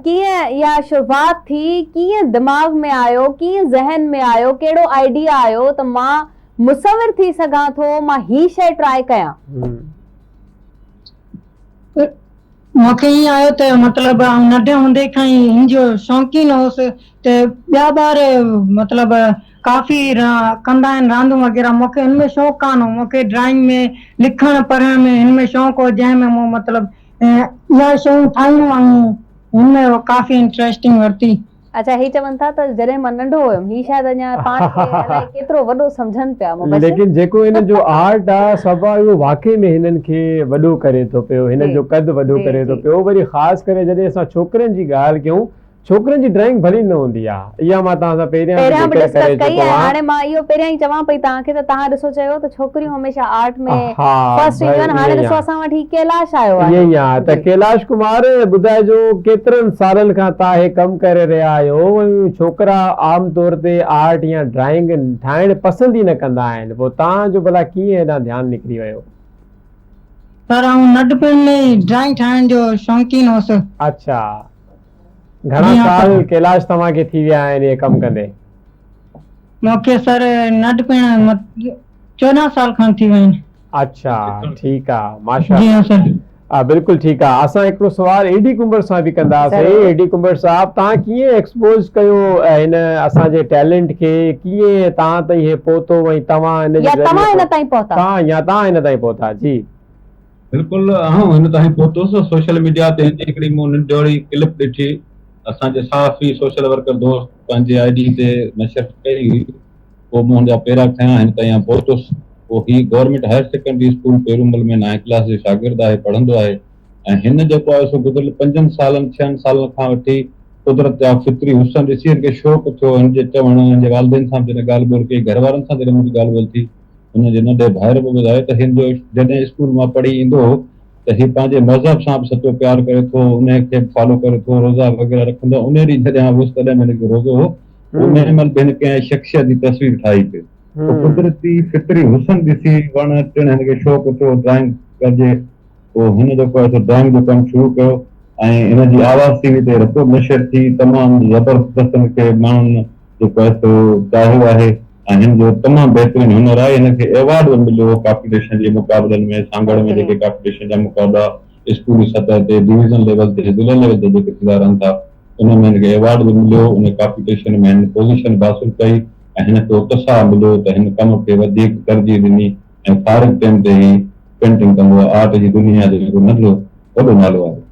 ڪيئن اها شروعات ٿي، ڪيئن دماغ ۾ آيو، ڪيئن ذهن ۾ آيو، ڪهڙو آئيڊيا آيو ته مان مصور ٿي سگهان ٿو، مان هي شيء ٽرائي ڪيان؟ مون کي ائين آيو ته مطلب آئون ننڍي هوندي کان ئي هن جو شوقين هوس ته ٻيا ٻار مطلب ڪافي ڪندا آهن راندون وغيره مون کي ان ۾ شوق ڪانه هو مون کي ڊرائنگ ۾ لکڻ پڙهڻ ۾ هن ۾ شوق هو جنهن ۾ مون مطلب اها شيون ٺاهيون ۽ هن ۾ ڪافي انٽريسٽنگ ورتي. اڇا هي چون ٿا ته جڏهن مان ننڍو هيم هي شايد اڃا پاڻ کي الائي ڪيترو وڏو سمجهن پيا مبشر. ليڪن جيڪو هنن جو آرٽ آ صبا اهو واقعي ۾ هنن کي وڏو ڪري ٿو پيو هنن جو قد وڏو ڪري ٿو پيو وري خاص ڪري جڏهن اسان ڇوڪرن جي ڳالهه ڪيون ڇوڪرن جي ڊرائنگ ڀلي نه هوندي آ اها مان توهان سان پهريان به پهريان به ذڪر ڪري ڊسڪس ڪئي چڪو ۽ آهيان. هاڻي مان اهو پهريان ئي چوان پئي توهان کي ته توهان ڏسو چيو ته ڇوڪريون هميشه آرٽ ۾ ها فرسٽ ڀئي اينديون آهن هاڻي ائين ئي ڏسو آ. اسان وٽ هي ڪيلاش آيو ائين آهي ئي آ ته جي. ڪيلاش ڪمار ٻڌائجو ڪيترن سالن کان توهان هي ڪم ڪري رهيا آهيو ۽ ڇوڪرا عام طور تي آرٽ يا ڊرائنگ ٺاهڻ پسند ئي نه ڪندا آهن پوء توهان جو ڀلا ڪيئن هيڏانهن ڌيان نڪري ويو. سر آئون ننڍپڻ ۾ ئي ڊرائنگ ٺاهڻ جو شوقين هوس. اڇا. گهڻا جي ها سال سر. ڪيلاش توهان کي ٿي ويا آهن اهي ڪم ڪندي؟ مون کي سر ننڍپڻ 14 سال کن ٿي ويا آهن. اڇا ٺيڪ آ ماشاء جي ها الله سر. ها بلڪل ٺيڪ آ اسان هڪڙو سوال اي ڊي ڪنڀر سان به ڪنداسين ضرور. اي ڊي ڪنڀر صاحب توهان ڪيئن ايڪسپوز ڪيو هن اسان جي ٽيلنٽ کي ڪيئن توهان تائين هي پهتو ۽ توهان ان جي يا ذريعي توهان هن تائين پهتا. توهان يا توهان هن تائين پهتا جي. بلڪل آئون هن تائين پهتس سوشل ميڊيا تي هن جي هڪڙي مون ننڍڙي ڪلپ ڏٺي اسان جي صحافي سوشل ورڪر دوست پنهنجي I D تي نشر ڪئي هئي پوء مون هن جا پيرا کنيا هن تائين آئون پهتس پوء هي government higher secondary school Perumal ۾ نائين ڪلاس جو شاگرد آهي پڙهندو آهي ۽ هن جيڪو آهي سو گذريل پنجن سالن ڇهن سالن کان وٺي قدرت جا فطري حسن ڏسي هن کي شوق ٿيو هن جي چوڻ هن جي والدين سان به جڏهن ڳالهه ٻولهه ڪئي گهر وارن سان جڏهن منهنجي ڳالهه ٻولهه ٿي هن جي ننڍي ڀائر به ٻڌايو ته هن جو جڏهن اسڪول مان پڙهي ايندو هو ته هي پنهنجي مذهب سان به سچو پيار ڪري ٿو، انهي کي به فالو ڪري ٿو، روزا وغيره رکندو آهي، انهي ڏينهن جڏهن آئون ويس تڏهن به هن کي روزو هو، انهي مهل به هن ڪنهن شخصيت جي تصوير ٺاهي پئي. پوء قدرتي فطري حسن ڏسي وڻ ٽڻ هن کي شوق ٿيو ڊرائنگ ڪجي، پوء هن جيڪو آهي سو ڊرائنگ جو ڪم شروع ڪيو ۽ هن جي آواز ٽي وي تي رپورٽ نشر ٿي، تمام زبردست هن کي ماڻهن جيڪو آهي سو چاهيو آهي. ۽ هن جو تمام بهترين هنر آهي هن کي ايوارڊ به مليو هو ڪاپيٽيشن جي مقابلن ۾ سانگهڙ ۾ جيڪي ڪاپيٽيشن جا مقابلا اسڪولي سطح تي ڊويزن ليول تي ضلعي ليول تي جيڪي ٿيندا رهن ٿا ان ۾ هن کي ايوارڊ به مليو ان ڪاپيٽيشن ۾ هن پوزيشن به حاصل ڪئي ۽ هن کي اتساهه مليو ته هن ڪم کي وڌيڪ ترجيح ڏني ۽ فارغ ٽيم تي هي پينٽنگ ڪندو آهي آرٽ جي دنيا جو هڪ ننڍڙو وڏو نالو آهي.